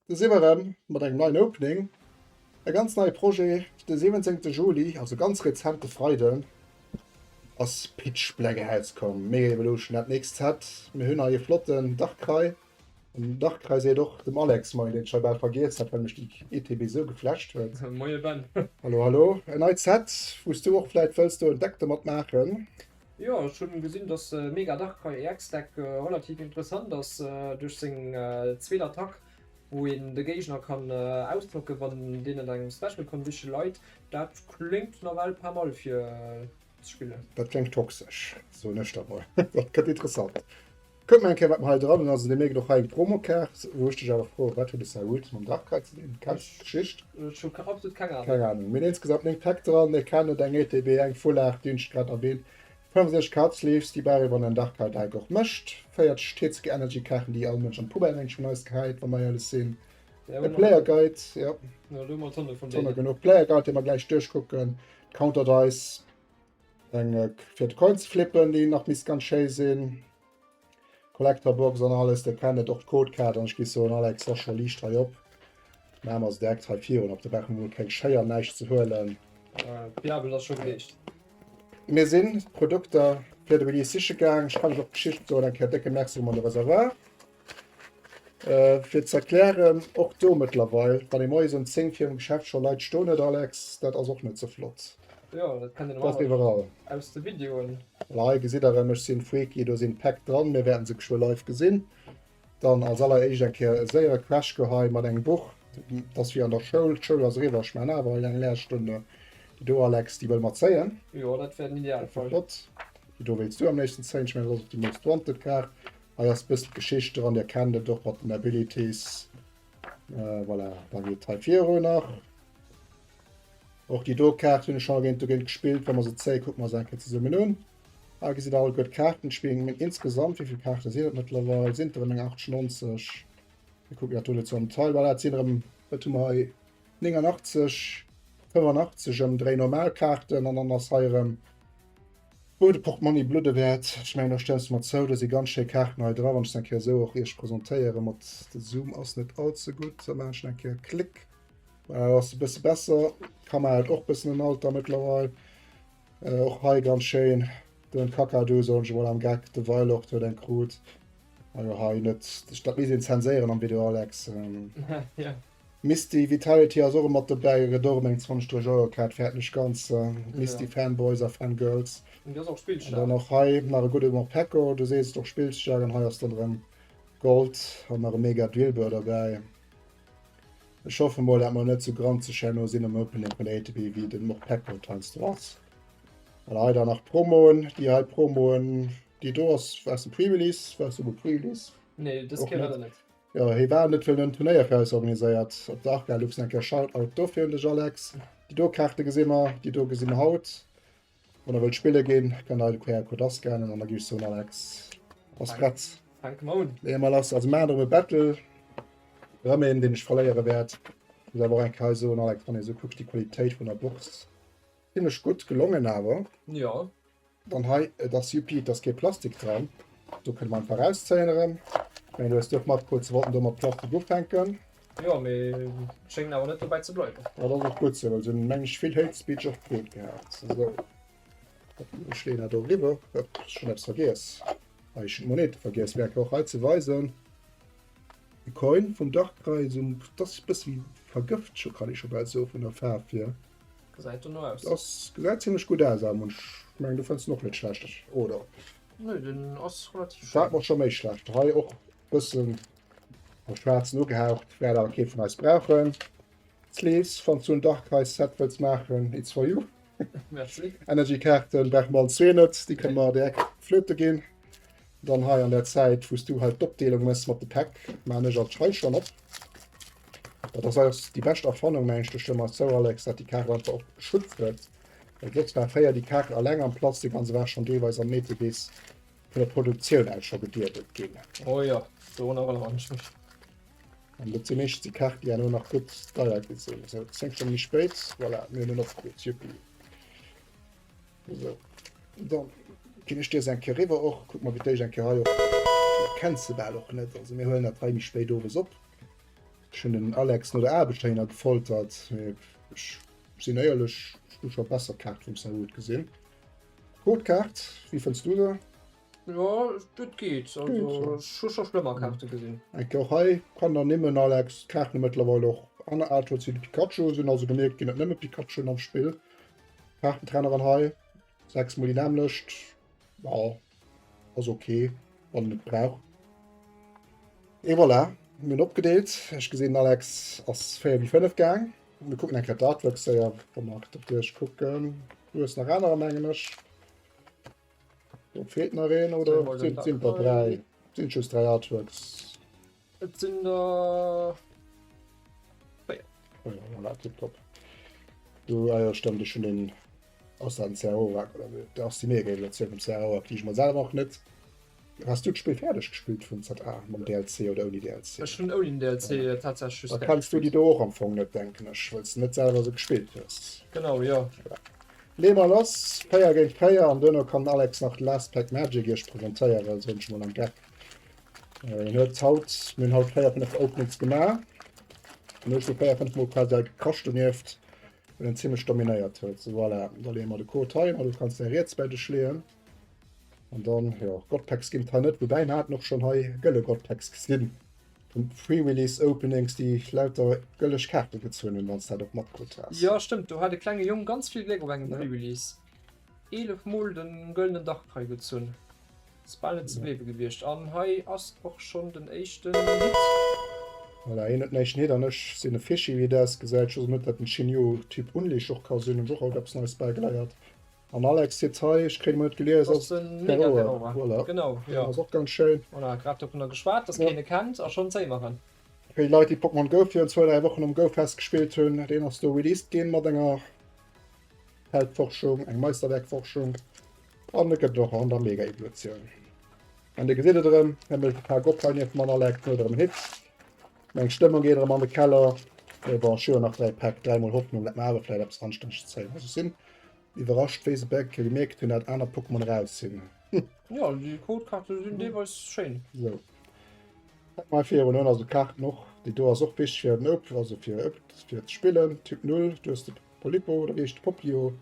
Do si mer erëm mat engem neien Opening, e ganz neie Projet. De 17 Juli, also ganz rezent de Freiden, ass Pitch Black erauskomm, Mega Evolution, dat nächst Set. Mir hunn hei e flotten Darkrai. Den Darkrai seet och dem Alex Moien, deen ech hei bal vergiess hat, well mech déi ETB sou geflasht huet. Moie Ben. Hallo, hallo. En neit Set, wou s du och vläit wëlls do en Deck domat maachen. Jo, ech hunn gesinn dass Mega Darkrai EX Deck relativ interessant ass duerch seng zweet Attack wou een de Géigner kann ausknocken wann deen an engem Special Condition leit. Dat kléngt nawell pas mal fir ze spillen. Dat kléngt toxesch, soen ech da mol. Dat gëtt interessant. Kucke mer eng Kéier wat mer hei dran hunn. Also dir mierkt och hei eng Promokaart, wou ech dech awer froen, wat huet de Saoud mam Darkrai ze dinn? Kenns du d'Geschicht? Ech hu absolut keng Ahnung. Keng Ahnung. Mir hunn insgesamt 9 Päck dran. Dir kennt et, eng ETB, eng Full Art, déi hunn ech grad erwähnt, 65 Card Sleeves, déi brauch ee wann en Darkrai Deck och mécht, 40 TCG Energy Kaarten, déi all Mënsch an d'Poubelle mengt vun eis gehäit, wa mer éierlech sinn, e Player Guide, jo, Jo, do hu mer Tonne vun Tonne deenen. genuch, Player Guide, dee mer gläich duerchkucken, Counter Dice, Eng fir de Coin ze flippen, déi nach misst ganz schéi sinn. Collector Box an alles, der kennt et och d'Codekaart an ech gi soen Alex ass scho liicht hei op. Maache mer se direkt hei virun op, da brauche mer mol keng Schéier näischt ze huelen. Déi Aarbecht ass scho geleescht. Mir sinn d'Produkter fir de Release siche gaang. Ech kann lech och d'Geschicht soen, eng Kéier décke Merci un de Reservoir. Fir ze erklären, och do mëttlerweil, wann ee moies um 10 virum Geschäft scho Leit stoen huet, Alex, dat ass och net sou flott. Jo, dat kennt een Dat ass iwwerall. aus de Videoen. Voilà, hei gesitt der erëm, ech sinn freaky, do sinn d'Päck dran, mir wäerten se geschwë live gesinn. Dann als alleréischt eng Kéier e séiere Crash-Go hei mat engem Buch, dat ass wéi an der Schoul, d'Schoul ass eriwwer, ech maachen awer hei eng Lehrstunde. Déi do, Alex, déi wëlle mer zéien. Jo, dat wär den Idealfall. Flott. Déi do wéilts du am léifsten zéien, ech mengen, dat ass och déi Most Wanted-Kaart. Hei ass bëssen d'Geschicht dran, dir kennt et och mat den Abilities. Voilà, da geet hei viru nach. Och déi do Kaart hunn ech schonn géint dogéint gespillt. Wa mer se zéien, kucke mer se eng Kéier zesummen un. Hei gesitt der alleguer d'Kaarten. D'Spillen insgesamt, wéi vill Kaarte sinn et mëttlerweil? Sinn et erëm eng 80, 90? Mir kucken dat do net sou am Detail. Voilà, et sinn erëm, wat hu mer hei? 89, 85 ëm dréi normal Kaarten an dann ass hei erëm wou de Portmonni bludde wäert. Ech mengen do stëmms de mer zou, do si ganz schéi Kaarten hei dra, wann ech se eng Kéier esou och iech presentéiere mat de Zoom ass net all ze gutt, da maachen ech eng Kéier Klick. Voilà, dat ass e bësse besser. D'Kamera huet och bëssen en Alter mëttlerweil. Och hei ganz schéin den Kakadu, soen ech emol am Geck, de Weilord huet eng krut. Ajo hei net, dat misst een zenséieren am Video Alex. Ja. Misty Vitality ass och mat dobäi, gëtt och ëm eng 20 30 Euro Kaart, fäert nech ganz Misty Fanboys a Fangirls. An déi ass och spillstaark. An dann och hei nach e gudde Morpeko, du sees et och spillstaark an hei ass dann erëm Gold an nach e mega Drilbur derbäi. Ech hoffe mol dat mer net sou granzeg herno sinn am Opening vun der ATB wéi den Morpeko et heiansdo ass. An hei dann nach Promoen, déi hei Promoen, déi do ass aus dem Pre-Release, war se um Pre-Release? Nee, dës Kéier war der net. Jo, hie war net wëll en Turnéier fir eis organiséiert op der Arca Lux. Eng Kéier Shoutout dofir un dech Alex. Déi do Kaarte gesi mer, déi do gesi mer haut. Wann der wëllt spille ginn, kënnt der hei de QR-Code ascannen an da gi ech soen Alex, bass prett? Fänke mer un. Leeë mer lass. Also maachen erëm e Battle. Erëm een, deen ech verléiere wäert. Muss awer och eng Kéier hei soen Alex, wann ee sou kuckt, déi Qualitéit vun der Box, zimmlech gutt gelongen awer. Jo. Dann hei, et ass Yuppie, et ass kee Plastik dran. Do kënne mer einfach rauszéien erëm. Ech mengen, du hues du och matkrut, se wollten do mat Plastik ufänken. Jo, mee schéngen awer net dobäi ze bleiwen. Dat ass och gutt sou, well se hunn, meng ech, vill Hate Speech och krut gehat. Sou, ech leeën dat do eriwwer. Ech hunn eppes vergiess. Hei, ech hunn d'Monete vergiess, fir eng Kéier och hei ze weisen. De Coin vum Darkrai, sou, dat ass e bësse wéi vergëft scho, kann ee scho bal soen, vun der Faarf hier. Gesäit dono aus. Das gesäit zimmlech gutt aus, Armon. Ech mengen, du fënns en och net schlecht, oder? Nö, den ass relativ schéin. Dat mer scho méi schlecht. Hei och bëssen am Schwaarzen ugehaucht, wäert awer kee vun eis brauchen. Sleeves, wann s du en Dark Eyes Set wëlls maachen, it's for you. Merci. Energy Kaarten brauche mer all zwee net, déi kënne mer direkt flöte ginn. Dann hei an der Zäit, wou s du hei d'Opdeelung mëss mat de Päck, maan ech alt hei schonn op. Dat ass eis déi bescht Erfannung, mengen ech, do stëmme mer eis zou, Alex, dat déi Kaart einfach och Schutz gëtt. Well soss war fréier déi Kaart alleng am Plastik an se war schonn deelweis am Metebiss vun der Produktioun aus scho gediebelt ginn. Oh jo, dorun erënneren ech mech. An dat si meeschtens déi Kaarten, déi herno nach gutt deier gi sinn. Esou, 10 Stonne méi spéit, voilà, mir hunn en opkritt, juppi. So, dann ginn ech dir se eng Kéier riwwer och. Kuck mer fir d'éischt eng Kéier hei och. Du erkenns se bal och net. Also mir huelen dat hei méi spéit owes op. Ech hunn den Alex no der Aarbecht heihinner gefoltert, mee ech sinn éierlech, ech hu scho besser Kaart vum Saoud gesinn. Codekaart, wéi fënns du se? Jo, et geet. Also ech hu scho schlëmmer Kaarte gesinn. Enke och hei kann der nimmen, Alex. D'Kaarten hu mëttlerweil och aner Artworks wéi de Pikachu, sinn also gemierkt ginn, net nëmme Pikachuen am Spill. Kaartentrenner an hei 6 mol déi nämmlecht. Ja, ass ok, wann en et brauch. Et voilà, mir hunn opgedeelt. Ech gesinn, den Alex ass 4 wéi 5 gaang. Mir kucken eng Kéier d'Artworks séier, wa mer dat duerchkucken. Du hues nach anerer, mengen ech. Do feelt nach een, oder sinn sinn der 3? Sinn just 3 Artworks. Et sinn der 4. Oh ja, voilà, tipptopp. Du, ah ja, stimmt, ech hunn den ass dat en Zerrorak oder wéi? Dat ass déi Mega-Evolution vum Zerrorak, déi ech mol selwer och net. Has du d'Spill fäerdeg gespillt vum ZA mam DLC oder ouni DLC? Ech hunn ouni den DLC tatsächlech just Da kenns du déi do och am Fong net, denken ech, wëlls de net selwer se gespillt hues. Genau, jo. Leeë mer lass, 4 géint 4 an duerno kann den Alex nach Last Pack Magic iech presentéieren, soen ech mol am Geck. Hien huet haut, mir hunn haut 4, 5 Openings gemaach an ech hu 4, 5 mol quasi hei gekrascht donieft, well en zimmlech dominéiert huet. Sou, voilà, da leeë mer de Code hei an du kanns däi riets bei dech leeën. An dann, jo, Godpacks ginn et hei net, woubäi mer haten och schonn hei gëlle Godpacks gesinn vun Pre-Release Openings, déi lauter gëlleg Kaarte gezunn hunn, wann s dat och matkritt has. Jo, stëmmt, do hat e klenge Jong ganz vill Gléck op engem Pre-Release. 11 mol de gëllenen Darkrai gezunn. Ass bal net ze gleewe gewiescht. An hei ass och schonn den éischten Hit. Voilà, hien huet den éischten Hit an ech sinn e Fischi, wéi et ausgesäit. Ech wosst net, dat den Shinyu-Typ Unleash och ka sinn, hunn ech och haut eppes Neies bäigeléiert. An Alex Hit hei, ech kréien emol net gelies, ass Ferroa. Voilà. Genau, jo. Ass och ganz schéin. Voilà, grad dovunner geschwat, dass keen e kennt a schonn zéie mer en. Fir déi Leit, déi Pokémon Go virun zwou, dräi Wochen um Go-Fest gespillt hunn, deen ass do released ginn mat enger Feldforschung, eng Meisterwerkforschung an e gëtt et och an der Mega-Evolutioun. An dir gesitt et erëm, hie mécht e paar Gopp hei nieft mer an Alex, huet erëm en Hit. Meng Stëmmung geet erëm an de Keller. Mee bon, ech hu jo nach 3 Päck, 3 mol Hoffnung, dat mer awer vläit eppes Anstänneges zéien. Also ech sinn iwwerrascht, wéi se bei enke gemierkt hunn, dat aner Pokémon eraus sinn. Jo, déi Codekarte sinn deelweis schéin. Sou. Pack mei virun hunn also Kaarten och. Déi do ass och wichteg fir den Op, also fir op, fir ze spillen. Typ 0, du hues de Polipo oder wéi heescht de Poplio?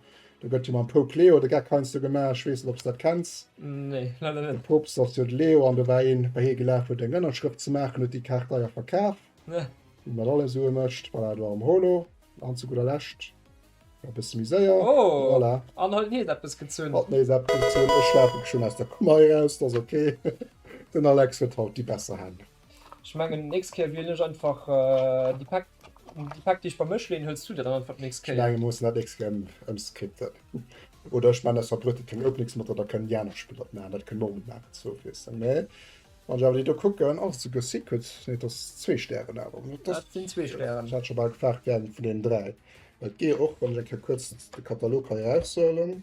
Do gëtt jo mam Pope Leo de Geck heiansdo gemaach. Ech weess net, ob s de dat kenns. Nee, leider net. De Poopst ass jo de Leo an do war een bei hie gelaf, huet eng Ënnerschrëft ze maachen, huet déi Kaart deier verkaf. Wéi mat alle Sue mécht. Voilà, do am Holo. An zu gudder Lescht e bësse méi séier. Oh! Voilà. An huet nees eppes gezunn. Hat nees eppes gezunn. Ech lafe schonn aus der Kummer hei eraus, dat ass ok. Den Alex huet haut déi besser Hänn. Ech mengen nächst Kéier wielen ech einfach déi Päck, déi Päck déi ech bei mech leeën, hëls du der dann einfach d'nächst Kéier. Ech menge mir mussen dat nächst Kéier ëmskripten. Oder ech man aus Verbrëtte keng Openings mat, da kënnen déi aner Spiller dat maachen. Dat kënne mer och net maachen zou wiesselen. Mee wann ech awer déi do kucken, ass et souguer Secret, nee et ass zwee Stären awer. Dat sinn zwee Stären. Ech hat scho bal gefaart wär vun deenen 3. Well et geet och, wann ech eng Kéier kuerz de Katalog hei eraushuelen,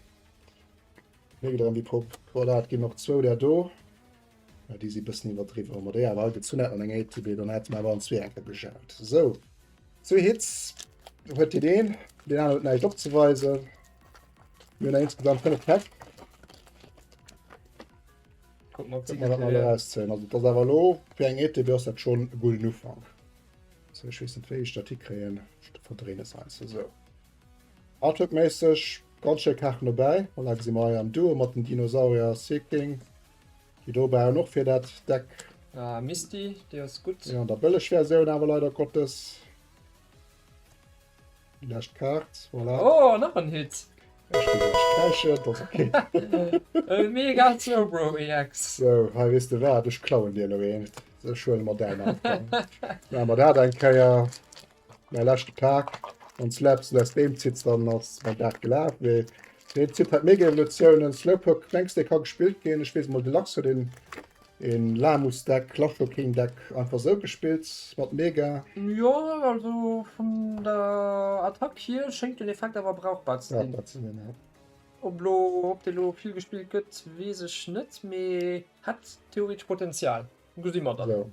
Méi erëm déi Pop. Voilà, et ginn och zwou där do. Ja, déi si bëssen iwwerdriwwen. Wa mer déi awer all gezunn hätten an enger ETB, dann hätte mer awer an zwee enke gejaut. Sou, zwee Hits huet deen een, deen aneren huet näischt opzeweisen. Mir hunn nach insgesamt 5 Päck. Kucken mer, ob Kucken mer, wat mer elo erauszéien. Also, dat ass awer elo fir eng ETB ass dat schonn e gudden Ufank. Sou, ech weess net, wéi ech dat hikréien. Ech verdréinen es heiansdo sou. Artwork-méisseg ganz schéi Kaarten dobäi. Voilà, gesi mer hei am Duo mat den Dinosaurier Sea King. Déi do bauen och fir dat Deck. Ah, Misty, déi ass gutt. Ja, an der Bëlleg-Versioun awer leider Gottes. Déi lescht Kaart, voilà. Oh, nach en Hit! Ech ginn lech kräischen, dat ass okay. E mega Slowbro EX. Sou, hei, weess de wat, ech klauen dir elo een. Ech huele mer däin einfach. Maache mer dat eng Kéier. Mäi leschte Pak. Wann Slaps aus deem zitt, dann ass mäin Dag gelaf. Mee deen zitt hat mega Evolutiounen. Slowpoke, mengs de ka gespillt ginn? Ech weess mol de Lachs huet een een Lamus Deck, Laschoking Deck einfach sou gespillt mat mega. Jo, also vun der Attack hier schéngt den Effekt awer brauchbar ze sinn. Brauchbar ze sinn, ja. Ob lo, ob dee lo vill gespillt gëtt, weess ech net, mee hätt theoretesch Potenzial. Gesi mer dann. Sou.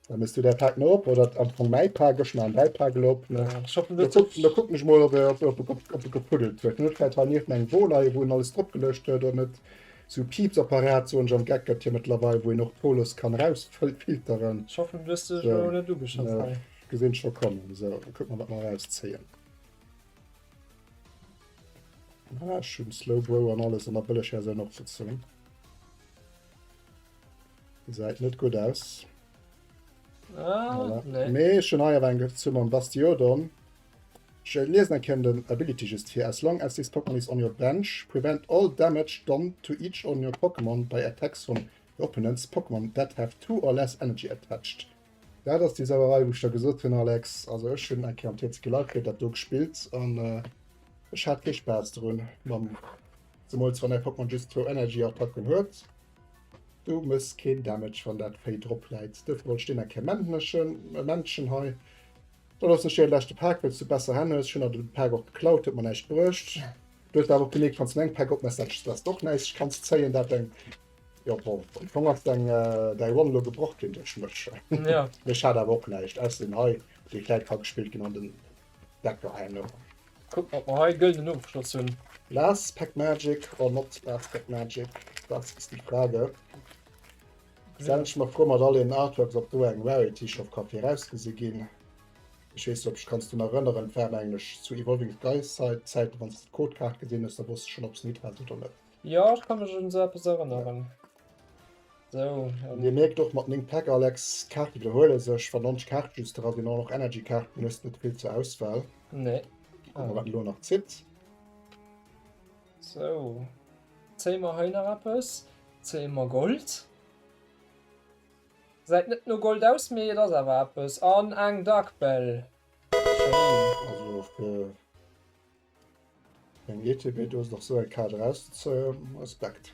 Da mëss du däi Pak no op oder am Fong mäi Pak, ech maachen däi Pak elo op. Ja, ech hoffen, Da kuck, da kucken ech mol, ob e, ob, ob, ob, ob e gepuddelt huet. En huet vläit hei nieft mir eng Wo leien, wou en alles drop geluecht huet oder net. Sou Piipsapparat, soen ech am Geck, gëtt jo mëttlerweil, wou een och d'Polos kann erausfilteren. Ech hoffen, du hues dech elo net ugeschass hei. Gesinn scho kommen. Sou, da kucke mer, wat mer erauszéien. Ah, ech hunn Slowbro an alles an der Bëllegversioun och gezunn. Gesäit net gutt aus. Ah, Voilà. nee. Mee ech hunn hei awer eng gezunn mam Bastiodon. Ech liesen eng Kéier den Ability just vir. As long as this Pokémon is on your bench, prevent all damage done to each on your Pokémon by attacks from your opponent's Pokémon that have two or less energy attached. Dat ass déi Sauerei, wou ech der gesot hunn, Alex. Also ech hunn eng Kéier am TCG Live Play dat do gespillt an ech hat kee Spaass drun, mam, zemools wann däi Pokémon just zwou Energy Attacken huet. Du mëss keen Damage, wann dat Véi drop läit. Duerfir wollt ech deen eng Kéier männlechen, mention hei. Da loossen ech dir de leschte Pak, wëlls du besser Hänn hues. Ech hunn der de Pak och geklaut, huet mer näischt bruecht. Du hues awer och gemierkt, wann s du eng Pak opmess, dat dass de och näischt kanns zéien. Dat eng Jo bon, am Fong ass deng däi Run elo gebroch ginn duerch mech. Ja. Mee ech hat awer och näischt, ausser den hei, dee vläit ka gespillt ginn an den Decker herno. Kucken ob mer hei gëllenen Ofschloss hunn. Last Pack Magic or not Last Pack Magic, das ist die Frage. Stellen ech mer fro mat all den Artworks, ob do eng Rarity scho ka virausgesi ginn. Ech weess net, ob ech kanns drun erënneren, et war mengen ech zu Evolving Skies Zäiten, wann s de d'Codekaart gesinn hues, da wosst de schonn, ob s en Hit hat oder net. Jo, ech kann mech un esou eppes erënneren. Sou. An dir mierkt och mat 9 Päck, Alex, d'Kaarte widderhuele sech. Wann 90 Kaarte just dra sinn, och nach Energy-Kaarten, hues de net vill zur Auswahl. Nee. Kucke mer, wat elo nach zitt. Sou. Zéie mer hei nach eppes? Zéie mer Gold? Gesäit net no Gold aus, mee et ass awer eppes. An eng Dark Bell. Schéin. Also fir Eng ETB, do ass nach sou eng Kaart erauszezéien. Respekt.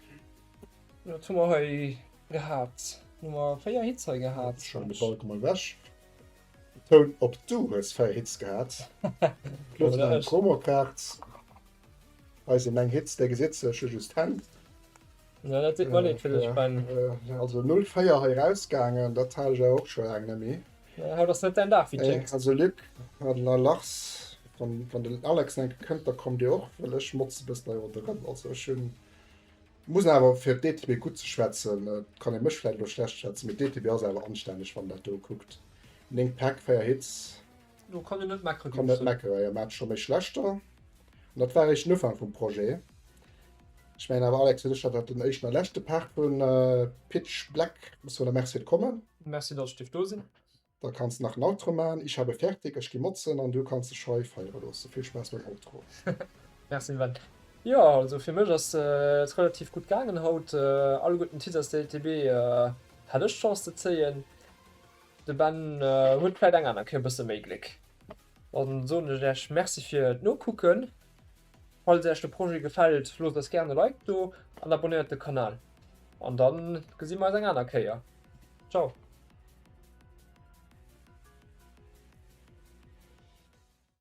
Wat hu mer hei gehat? Hu mer 4 Hits hei gehat? Ech de Balken mol ewech. Toun op du hues 4 Hits gehat. Plus nach eng Promokaart. Hei sinn meng Hits, déi gesitt se, ech hu just Hänn. Ja, dat deet mer leed fir dech, Ben. Also 0,4 hei erausgaangen, dat hat ech awer och scho laang net méi. Haut ass net däin Dag, wéi et schéngt. Also Luc an Lars, wann, wann den Alex enke kënnt, da kommt Dir och, well ech motze bëssen hei ronderëm. Also ech hunn, muss awer fir d'ETB gutt ze schwätzen, et kann ee mech vläicht elo schlecht schwätzen, mee d'ETB ass awer anstänneg, wann een dat do kuckt. 9 Päck, 4 Hits. Do kann een net meckere, Kann net meckere, jo, mä et scho méi schlechter. An dat war eréischt den Ufank vum Projet. Ech mengen awer, Alex, fir dech war dat den éischten a leschte Part vu Pitch Black. Ech soen der Merci fir d'Kommen. Merci, datt ech dierft do sinn. Da kanns de nach en Outro maachen. Ich habe fertig, ech gi motzen an du kanns dech hei feiere loossen. Vill Spaass beim Outro. Merci Ben. Jo, also fir mech ass et relativ gutt gaangen haut. Alleguerten d'Hits aus der ETB hat ech d'Chance ze zéien. De Ben huet vläit eng aner Kéier e bësse méi Gléck. Dann soen ech Äech Merci fir d'Nokucken. Falls Äech de Projet gefält, loosst eis gären e Like do an abonnéiert de Kanal. An dann gesi mer eis eng aner Kéier. Ciao.